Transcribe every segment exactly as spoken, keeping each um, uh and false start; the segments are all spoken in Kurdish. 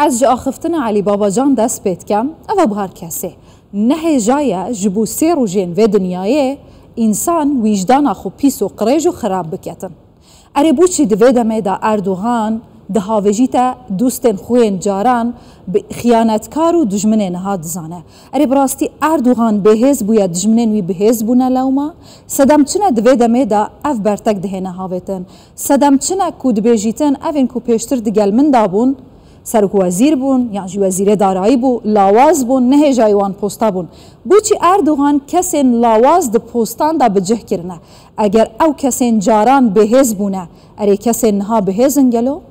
Ez ji axiftina Elî Babacan dest pê dikem, ev e bi her kesê. Ne hêja ye ji bo sê rojên vê dinyayê însan wîjdana xwe pîs û qirêj û xirab biketin. Erê, boçî di vê demê de Erdogan dihavêjîte dostên xwe yên caran bi xiyanetkar û dijminê niha dizane? Erê, bi rastî Erdogan bêhêz bûye, dijminên wî bihêz bûne lewma? Sedem çi ne di vê demê de ev bertek dihêne havêtin? Sedem çi ne ku dibêjîtin, evên ku pêştir digel min de bûn, serokwezîr bûn, yan jî wezîrê darayî bû, lawaz bûn, nehêjayî wan posta bûn. Boçî Erdogan kesên lawaz di postan de bi cih kirine? Eger ew kesên caran bêhêz bûne, erê, kesên niha bihêz in gelo?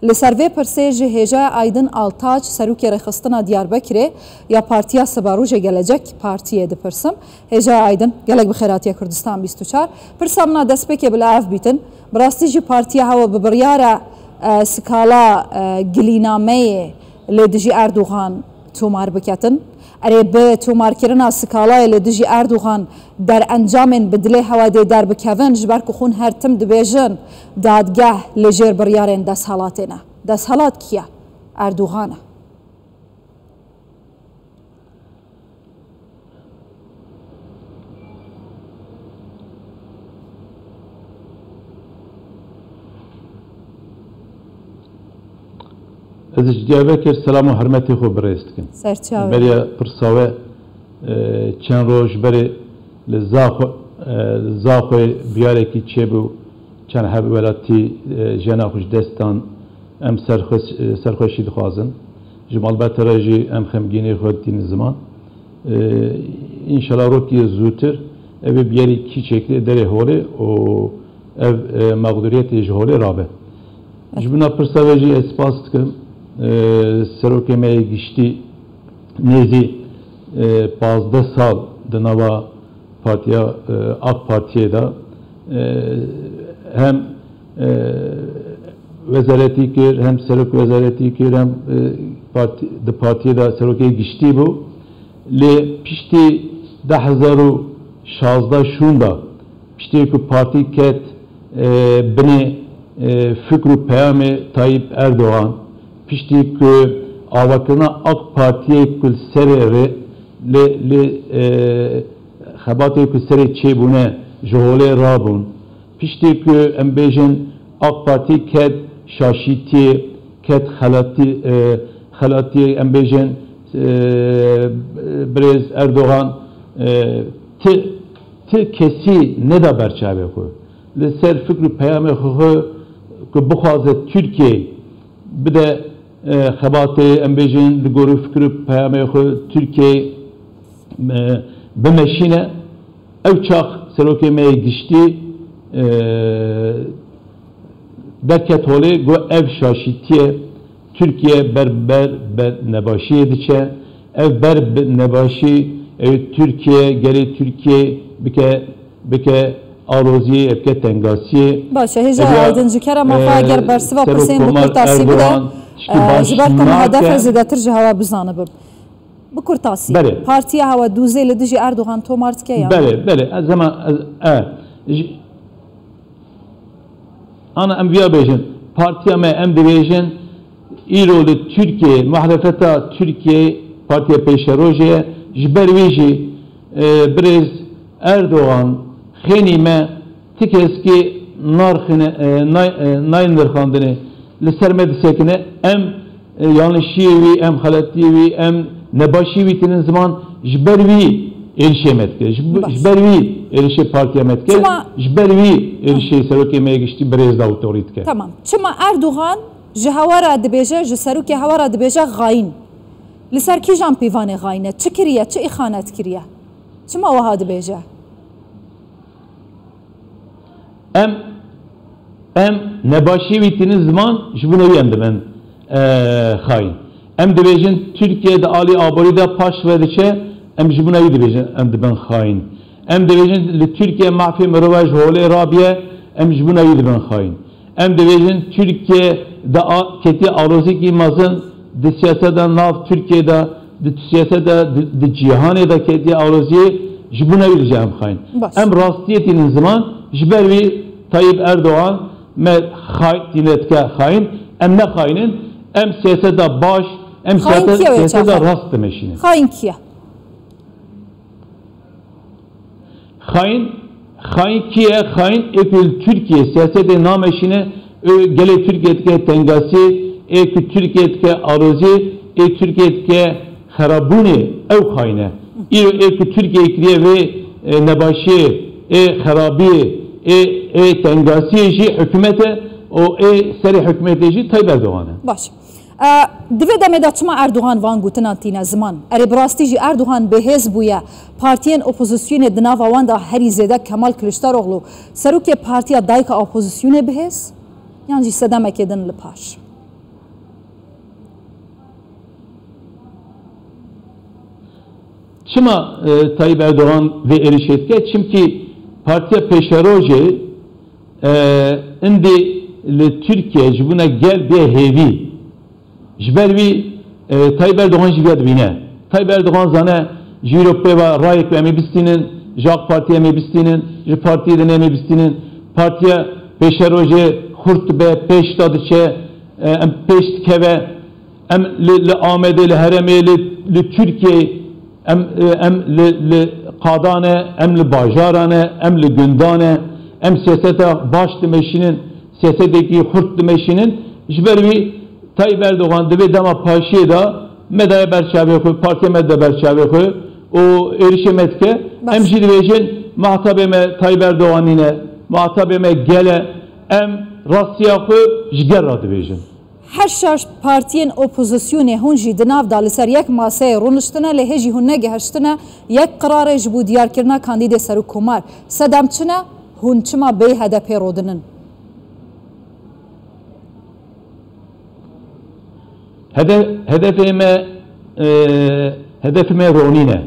Li ser vê pirsê ji hêjaya Aydin Altaç, serokê rêxistina Diyarbekirê ya Partiya Siberojê Gelecek Partiyê dipirsim. Hêjaya Aydin, gelek bi xêr hatiye Kurdistan bîst û çar. Pirsa min a destpêkê bila ev bîtin. Bi rastî jî partiya hewe bi biryara, e, skala, e, gilînameyê li dijî Erdogan tomar biketin? Erê, bi tomarkirina skalayê li dijî Erdogan derencamên bi dilê hewe dê derbikevin, ji ber ku xûn her tim dibêjin, dadgeh li jêr biryarên desthilatê ne. Desthilat kî ye? Erdogan e. Ez ji Diyarbekir selam û hurmetê xwe bi rêz dikim. Ser çav e. Beriya pirsa we, e, çend roj berê li Zaxo-, e, li Zaxoyê biyarekî çêbû, çend heb welatî, e, jiyana xwe ji dest dan, em serxwe-, e, serxweşî dixwazin. Ji malbata re jî em xemgînî xwe tînin ziman. E, înşallah rokê zûtir ev ê biyerî kî çêkirê derê holê û ev, e, mexdûriyetê ji holê rabe. Ji bona pirsa ve jî ez spas dikim. E, serokê me yê giştî nêzî, e, pazdeh sal di nava partiya, e, AK Partiyê de, e, hem, e, wezaretî kir, hem serok wezaretî kir, hem, e, parti-, di partiyê de serokê giştî bû. Lê piştî du hezar û şazdeh şûnda, piştî ku partî ket, e, binê, e, fikr û peyamê Tayyip Erdogan, piştî ku avakirina AK Partiyê ku li serê rê, li, li, e, xebatê ku serê çêbûne ji holê rabûn, piştî ku em bêjin AK Partî ket şaşîtiyê, ket xelatî-, e, xelatiyê, em bêjin, e, birêz Erdogan, e, ti, ti kesî neda ber çavê xwe. Li ser fikr û peyamê xwe, xwe ku bixwaze Tirkiyeyê bide, e, xebatê, em bêjin, li gor û fikr û peyamê xwe Tirkiyeyê, e, bimeşîne. Ew çax serokê me yê giştî, e, derket holê, got, ev şaşîtiye, Tirkiye ber, ber, ber nebaşiyê diçe. Ev ber bi nebaşî, ew Tirkiye, gelê Tirkiye bike, bike aloziyê, bike tengasiyê. Baş e, hêja Aydin, ji kerema xwe, e, eger bersiva pirsên bi kurtasî bide, e, ji ber ku min hedef e zêdetir ji hewa bizanibim. Bi kurtasî, belê, partiya hewa dûzê li dijî Erdogan tomar dike ya? Belê, belê. Ez hema, ez, e, ji-, ana em viya bêjin. Partiya me, em dibêjin, îro li Tirkiyeyê, muhalefeta Tirkiyeyê, partiya pêşerojê ye. Ji ber wî jî, e, birêz Erdogan, xênî me, ti keskî narxine, e, nay-, e, nayên nirxandinê, li ser me disekine, em, e, yanlişiyê wî, em xeletiyê wî, em nebaşî wî tinin ziman, ji ber wî êrişê me dike. Ji, baş, ji ber wî êrişê partiya me dike. Çima? Ji ber wî êrişê serokê me yê giştî birêz Davutoğlu dike. Tamam. Çima Erdogan ji hewa re dibêje, ji serokê hewa re dibêje xayîn? Li ser kîjan pîvanê xayîn e? Çi kiriye? Çi îxanet kiriye? Çima wiha dibêje? Em, em nebaşî wî tînin ziman, ji bona wî em dibin, e, xayîn. Em dibêjin Tirkiye di alî aborî de paş ve diçe, em ji bona wî dibêjin, em dibin xayîn. Em dibêjin li Tirkiye mafê mirova ji holê rabiye, em ji bona wî dibin xayîn. Em dibêjin Tirkiye de a-, ketiye aloziyekî mezin di siyaseta nav Tirkiye de, di siyaseta di, di cîhanê de ketiye aloziyê, ji bona wî dibêjin em xayîn. Baş. Em rastiyê tînin ziman, ji ber wî Tayyip Erdogan me xay-, tîne dike xayîn. Em ne xayîn in, Em siyaseta baş, em Xain siyaseta, kî ye wê siyaseta çaxê? Rast dimeşînin. Xain kî ye? Xain, xain kî ye? Xain ê ku li Tirkiye siyasetê nameşîne, ê gelê Tirkiye dike tengasiyê, ê ku Tirkiye dike aloziyê, ê Tirkiye dike xerabûnê, ew xain e. Îro ê ku Tirkiye kiriye vê, e, nebaşiyê, ê xerabiyê, ê, ê tengasiyê jî hikûmet e û ê serê hikûmetê jî Tayyip Erdogan e. Baş. E, di vê demê de çima Erdogan van gotinan tîne ziman? Erê, bi rastî jî Erdogan bêhêz bûye. Partiyên opozisyonê di nava wan de herî zêde Kemal Kiliçdaroglu, serokê partiya dayika opozisyonê bihêz? Yan jî sedemekê din li paş? Çima, e, Tayyip Erdogan vê êrişê dike? Çimkî partiya pêşerojê, e, indê li Tirkiye ji bona gel bê hêvî. Ji ber wî, e, Tayyip Erdogan jî vê dibîne. Tayyip Erdogan zane ji îro pê ve rayek em ê bistînin, ji AK Partî em ê bistînin, ji partiyê din em ê bistînin. Partiya pêşerojê xurt dibe, pêş de diçe, e, em pêş dikeve. Em li, li Amedê, li herêmê, li, li Tirkiyeyê, em, em li, li qadan e, em li bajaran e, em li gundan e, em siyaseta baş dimeşînin, siyasetekî xurt dimeşînin. Ji ber wî Tayyip Erdogan di vê dema paşiyê de me daye ber çavê xwe, partiya me de ber çavê xwe û êrişê me dike. Baş. Em jî dibêjin, muhatabê me Tayyip Erdogan nîne, muhatabê me gel e, em rastiya xwe ji gel re dibêjin. Her şaş partiyên opozisyonê hûn jî di nav de li ser yek maseyê rûniştine, lê hê jî hûn negihiştine yek qirarê ji bo diyarkirina kandîdê serokkomar. Sedem çi ne? Hûn çima bêyî H D P rodinin? Hede-, hedefê me, e, hedefê me ronîn e.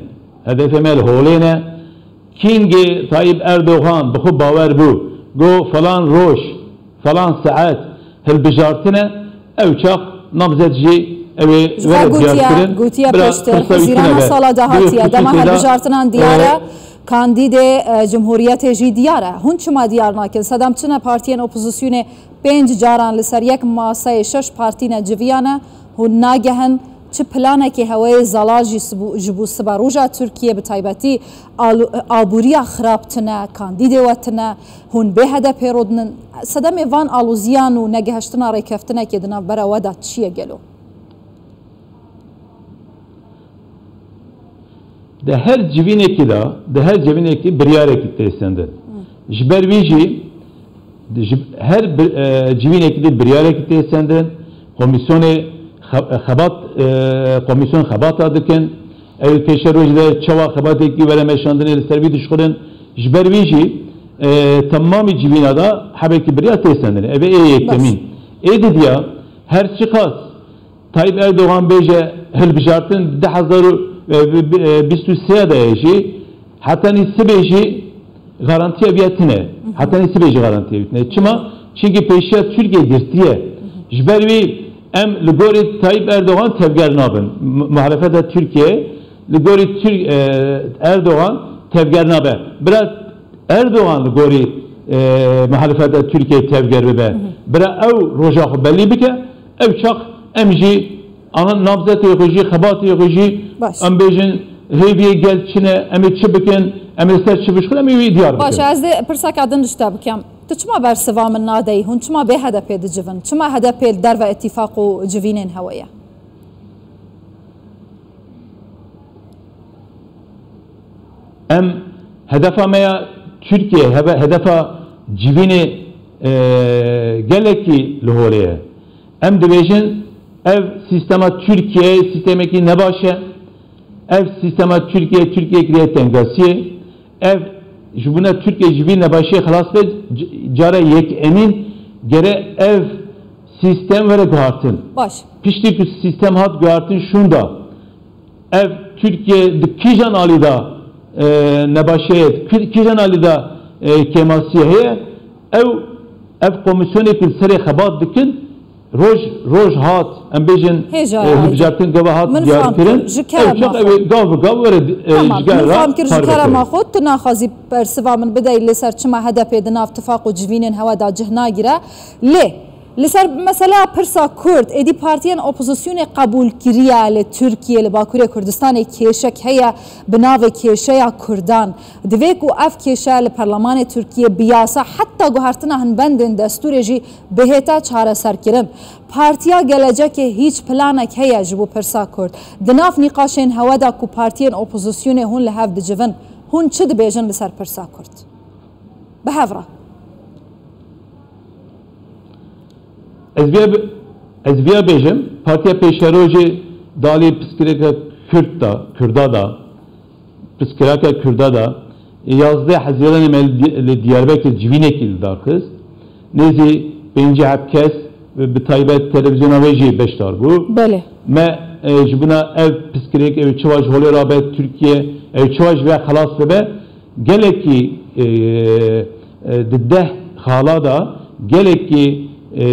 Hedefê me li holê ne. Kîngê Tayyip Erdogan bi xwe bawer bû, got, falan roj, falan saet hilbijartin e, ew çax namzet jî ew ê Ji were xwe gotiye, diyarkirin. Gotiye Bira pêştir, pirsa wî Hezîrana tune be. Sala dahatiye, dema hilbijartinan diyar e, e, kandîdê, e, Cumhuriyetê jî diyar e. Hûn çima diyar nakin? Sedem çi ne partiyên opozisyonê pênc caran li ser yek maseyê şeş partî ne civiyane? Hûn nagehin çi planekê hewayê zelal jî sibu-, ji bo siberoja Tirkiyê, bi taybetî alu-, aboriya xirab tine, kandîdê we tine, hûn bê H D P rodinin. Sedemê van aloziyan û negihiştina rêkeftinekê di navbera we de çi ye gelo? Di her civînekî de, di her civînekî biryarekî tê sendin. Hı. Ji ber wî jî, di ji, her bir, e, civînekî de biryarekî tê sendin. Komîsyonê xe-, xebat, e, komîsyon xebata dikin. Ew pêşerojî de çawa xebatekî were meşandinê li ser vî dişuxulin. Ji ber wî jî, e, temamî civîna de hebekî biryar tê sendin. Ev ê yekemîn. Baş. Ê didiya, her çiqas Tayyip Erdogan bêje hilbijartin di hezar û bîst û sê de ye jî, hetanî sibê jî garantiya viya tine. Hetanî sibê jî garantiya viya tine. Çima? Çimkî pêşiya Tirkiye girtiye. Ji ber wî em li gorî Tayyip Erdogan tevger nabin. Mu-, muhalefeta Tirkiye li gorî Tir-, e, Erdogan tevger nabe. Bira Erdogan li gorî, e, muhalefeta Tirkiye tevger bibe. Bira ew roja xwe belî bike, ew çax em jî ana namzetê xwe jî, xebatê xwe jî, Baş. em bêjin hêviyê gel çi ne, em ê çi bikin, em ê ser çi bişxin, em ê wî diyar bikin. Baş, ez dê pirseka din ji te bikim. Tu çima bersiva min nadeyî? Hûn çima bê H D P dicivin? Çima H D P li derve îtîfaq û civînên hewe ye? Em hedefa me ya Tirkiye, hebe-, hedefa civînê, e, gelekî li holê ye. Em dibêjin, ev sîstema Tirkiye sîstemekî nebaş e. Ev sîstema Tirkiye, Tirkiye kiriye tengasiyê. Ev ji bona Tirkiye ji vî nebaşiyê xilas be, c-, cara yekemîn gere ev sîstem were guhartin. Baş. Piştî ku sîstem hat guhartin şûnda, ev Tirkiye di kîjan alî de, e, nebaşiyê, kî-, kîjan alî de, e, kêmasiyê heye, ew, ev komîsyonê ku li serê xebat dikin, roj, roj hat, em bêjin, Hêja e, hêja. Hilbijartin gava hat Min fam diyarkirin, kir. Ji ew kerema çax xwe. Ew ê gav bi gav were, e, Tamam, ji gel min re fam kir, ji parve kerema kirin. Xwe, tu naxwazî bersiva min bideyî li ser çima H D P di nav tifaq û civînên hewe de cih nagire. Lê Li ser mesela pirsa Kurd, êdî partiyên opozisyonê qebûl kiriye li Tirkiye, li Bakurê Kurdistanê kêşek heye bi navê kêşeya Kurdan. Divê ku ev kêşe li Perlemanê Tirkiye bi yasa heta guhertina hinbendên destûrê jî bihête çareserkirin. Partiya Gelecekê hîç planek heye ji bo pirsa Kurd? Di nav nîqaşên hewe de ku partiyên opozisyonê hûn li hev dicivin, hûn çi dibêjin li ser pirsa Kurd? Bi hev re. Ez viya bi-, ez viya bêjim, Partiya Pêşerojê dalî piskirêka Kurd da, Kurda da, piskirêka Kurda da, yazdeh Hezîranê me li Di-, li Diyarbekir civînekî li dar xist. Nêzî pêncî heb kes, bi taybet televîzyona wê jî beşdar bû. Belê. Me, e, ji bona ev piskirêk, ew çawa ji holê rabe Tirkiye, ew çawa ji vê xelas dibe, gelekî, e, e, di deh xala de gelekî, e, e,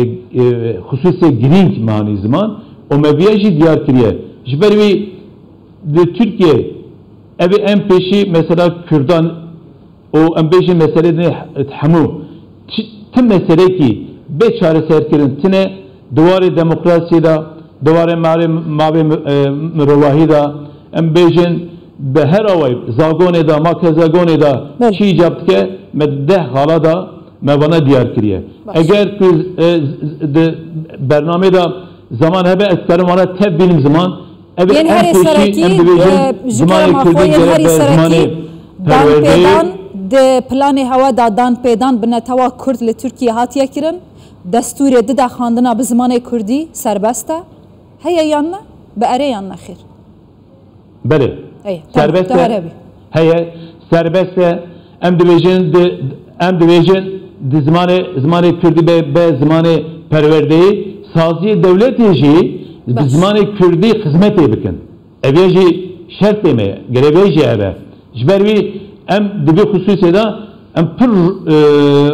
xisûsê girîng me anî ziman û me viya jî diyar kiriye. Ji ber wî di Tirkiye ev ê em pêşî mesela Kurdan û em bêjin meselê din hemû ti, ti meselekî bê çareserkirin tine di warê demokrasiyê de, di warê marê, mavê mi-, e, mirovahî de, em bêjin bi her awayî zagonê de, makezagonê de Belê. Çi îcab dike, me di deh xala de me vana diyar kiriye. Baş. Eger ku, e, z-, z-, di bernamê de zaman hebe, ez karim vana tev bînim ziman, ev ê Yên em herê pêşî serekî, em e, dibêjin ji zimanê kerema xwe Kurdî yên gere herî be serekî zimanê danpêdan perwerdeyê. di planê hewe de danpêdan bi netewa Kurd li Tirkiye hatiye kirin. Destûrê dide xandina bi zimanê Kurdî serbest e. Heye yan ne? Bi erê yan nexêr? Belê. Heye, tamam, Serbest tu her e. hebî. Heye, serbest e. Em dibêjin di, em dibêjin di zimanê, zimanê Kurdî be, be zimanê perwerdeyê, saziyê dewletê jî bi Baş. Zimanê Kurdî xizmetê bikin. Ev ê jî şertê me ye, gerevê jî ev e. Ji ber wî em di vî xisûsê de em pir, e,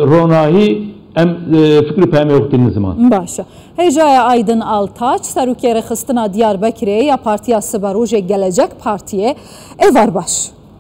ronahî em, e, fikr û peyamê xwe tînin ziman. Baş e. Hêjaya Aydin Altaç, serokê rêxistina Diyarbekirê ya Partiya Siberojê Gelecek Partiyê, êvar baş.